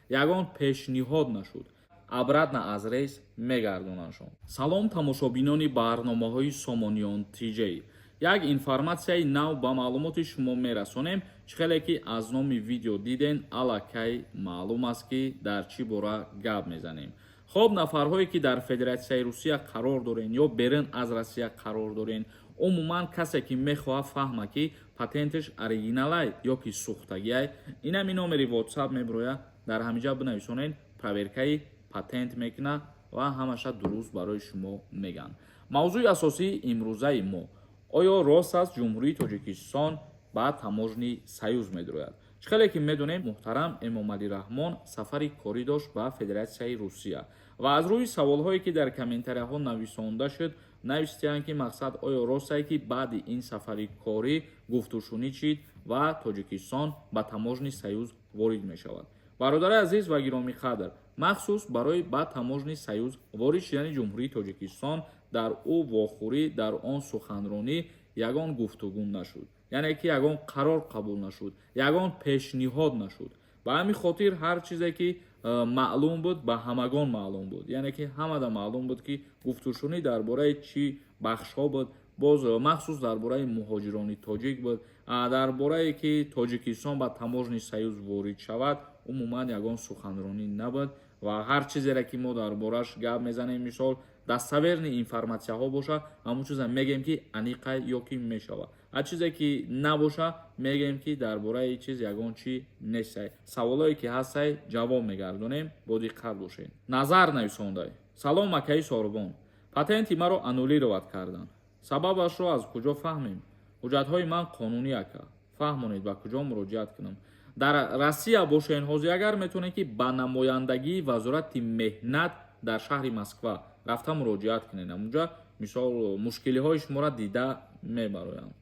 Ягон пешниҳод нашуд, обратно аз рейс мегардонандшон. Салом, тамошобинони барномаҳои Сомониён ТЖ. Як информатсияи нав ба маълумоти шумо мерасонем. Чӣ хеле ки аз номи видео диден, аллакай маълум аст, ки дар чӣ бора гап мезанем. Хоб, нафарҳое ки дар Федератсияи Русия қарор дорен ё берун аз Россия қарор дорен, умуман касе ки мехоҳад фаҳма, ки патенташ оригиналай ё ки сӯхтагиай, инами номери WhatsApp мебирояд, дар ҳамиҷа бинависонед, проверкаи патент мекунад ва ҳамаша дуруст барои шумо мегӯянд. Мавзӯи асосии имрӯзаи мо: оё рост аст, Ҷумҳурии Тоҷикистон ба Таможенный союз медирояд? Чӣ хеле ки медонем, муҳтарам Эмомалӣ Раҳмон сафари корӣ дошт ба Федератсияи Русия ва аз рӯи саволҳое ки дар комментарияҳо нависонда шуд, навистиянд, ки мақсад, оё ростае, ки баъди ин сафари корӣ гуфтушунид шид ва Тоҷикистон ба Таможенный союз ворид мешавад? Бародари азиз ва гиромиқадр, махсус барои ба Таможенный союз ворид шудани Ҷумҳурии Тоҷикистон дар ӯ вохӯрӣ, дар он суханронӣ ягон гуфтугӯ нашуд, яъне ки ягон қарор қабул нашуд, ягон пешниҳод нашуд. Ба ҳамин хотир ҳар чизе ки маълум буд, ба ҳамагон маълум буд, яъне ки ҳамада маълум буд, ки гуфтушунӣ дар бораи чӣ бахшҳо буд. Боз махсус дар бораи муҳоҷирони тоҷик буд. Дар борае ки Тоҷикистон ба Таможенный союз ворид шавад, умуман ягон суханронӣ набуд. Ва ҳар чизере ки мо дар бораш гап мезанем, мисол, достоверный информатсияҳо боша, ҳамон чиза мегӯем, ки аниқа ё ки мешавад. Ҳар чизе ки набоша, мегӯем, ки дар бораи чиз ягон чӣ нестай. Саволое ки ҳастай, ҷавоб мегардонем, бо диққат бошед. Назар нависондай: «Салом, акаи Сорбон, патенти маро аннулировать карданд, сабабашро аз куҷо фаҳмем? Ҳуҷҷатҳои ман қонунӣ, ака, фаҳмонед, ба куҷо муроҷиат кунам?» Дар Россия бошен ҳозир агар, метавонед, ки ба намояндагии Вазорати меҳнат дар шаҳри Москва рафта муроҷиат кунед. Амунҷа, мисол, мушкилиҳои шуморо дида мебароянд.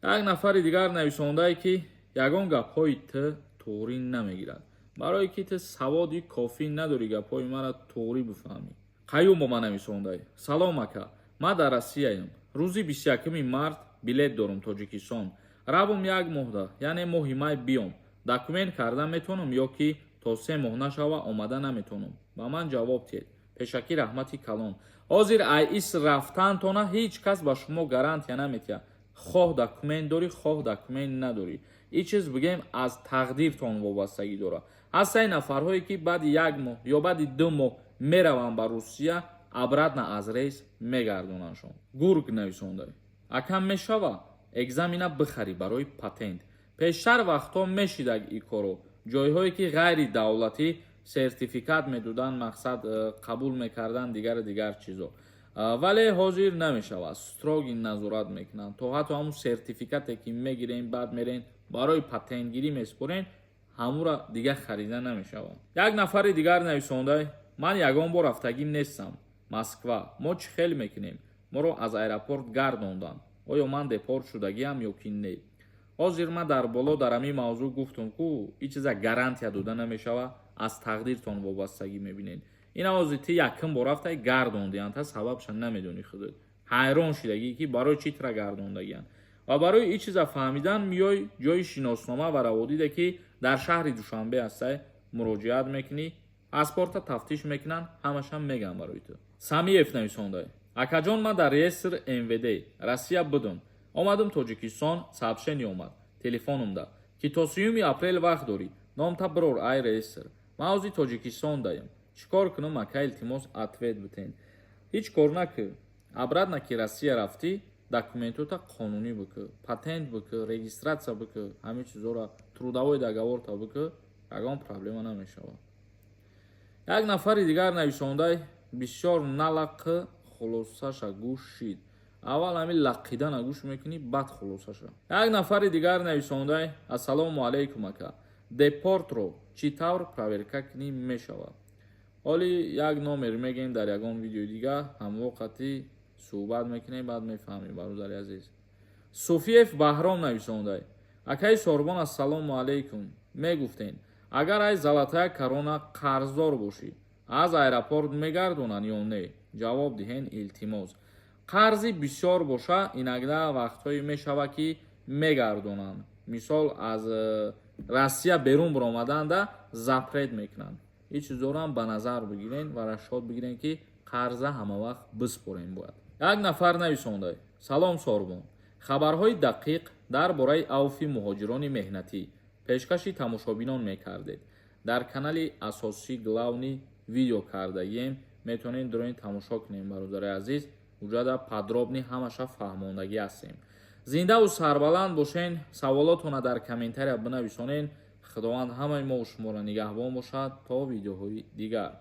Як нафари дигар нависондае, ки ягон гапҳои ту туғрӣ намегирад, барое ки ту саводи кофӣ надорӣ гапҳои маро туғрӣ бифаҳмӣ. Қаюм бо ман нависондае: «Салом, ака, ман дар Россияям, рӯзи 21-уми март билет дорум, Тоҷикистон равум, як моҳда, яъне моҳи май биём, документ карда метавонам ё ки то 3 моҳ нашава омада наметавонам? Ба ман ҷавоб диҳед, пешакӣ раҳмати калон». Ҳозир айис рафтантона ҳеҷ кас ба шумо гарантия наметиҳад, хоҳ документ дорӣ, хоҳ документ надорӣ. Ин чиз, бигем, аз тақдиртон вобастагӣ дорад. Ҳастаи нафарҳое ки баъди як моҳ ё баъди 2 моҳ мераванд ба Русия, обратно аз рейс мегардонандшон. Гург нависонда: «Акам, мешава экзамена бихарӣ барои патент? Пештар вақтҳо мешидаг и коро, ҷойҳое ки ғайри давлатӣ сертификат медоданд, мақсад, қабул мекарданд, дигару дигар чизо. Вале ҳозир намешавад, строгий назорат мекунанд, то ҳатто ҳамун сертификате ки мегирем, баъд мерен барои патентгирӣ месупорен, ҳамура дигар харида намешавад». Як нафари дигар нависонда: «Ман ягон бор рафтагим нестам Москва, мо чӣ хел мекунем? Моро аз аэропорт гардонданд, оё ман депорт шудагиам ё ки не?» Ҳозир ман дар боло дар ҳамин мавзӯъ гуфтум, ку ин чиза гарантия дода намешавад, аз тақдиртон вобастагӣ мебинед. Ин ҳозир ти якум бор рафтай, гардондианд, та сабабша намедонӣ, худат ҳайрон шидагӣ, ки барои чӣ тра гардондагианд. Ва барои ин чиза фаҳмидан миёй ҷои шиноснома ва раводиде ки дар шаҳри Душанбе ҳастай, муроҷиат мекунӣ, паспорта тафтиш мекунанд, ҳамашам мегӯянд барои ту. Самиев нависонда: «Акаҷон, ман дар реестр МВД Россия будум, омадум Тоҷикистон, сообщение омад телефонумда, ки то 30-уми апрел вақт дорӣ, номта бирор ай реестр. Ман ҳозир Тоҷикистон даям, чӣ кор кунам, ака? Илтимос, ответ битен». Ҳеҷ кор накӣ. Обратно ки Россия рафтӣ, документота қонунӣ бикӯ, патент бикӯ, регистрация бикӯ, ҳамин чизоро, трудовой договорта бикӯ, ягон проблема намешавад. Як нафари дигар нависондай: «Бисёр налаққи, хулосаша гӯш шид». Аввал ҳамин лаққидана гӯш мекунӣ, баъд хулосаша. Як нафари дигар нависондай: «Ассалому алайкум, ака, депортро чӣ тавр проверка кунӣ мешавад?» Ҳоли як номер мегӯем, дар ягон видеои дигар ҳамвоқати суҳбат мекунем, баъд мефаҳмем, бародари азиз. Суфиев Баҳром нависондай: «Акаи Сорбон, ассалому алайкум, мегуфтен, агар ай Золотая Корона қарздор бошӣ, аз аэропорт мегардонанд ё не? Ҷавоб диҳен, илтимос». Қарзи бисёр боша, иногда вақтҳое мешава, ки мегардонанд. Мисол, аз Россия берун баромаданда запрет мекунанд. Ин чизҳоро ба назар бигирен ва расчёт бигирен, ки қарза ҳамавақт биспорем бояд. Як нафар нависонда: «Салом, Сорбон, хабарҳои дақиқ дар бораи авфи муҳоҷирони меҳнатӣ пешкаши тамошобинон мекардед. Дар канали асосӣ, главный, видео кардагием, метавонед дуроин тамошо кунем. Бародари азиз, уҷада подробно ҳамаша фаҳмондагӣ ҳастем. Зиндаву сарбаланд бошен. Саволотона дар комментария бинависонен. Худованд ҳамаи мо шуморо нигаҳбон бошад. То видеоҳои дигар».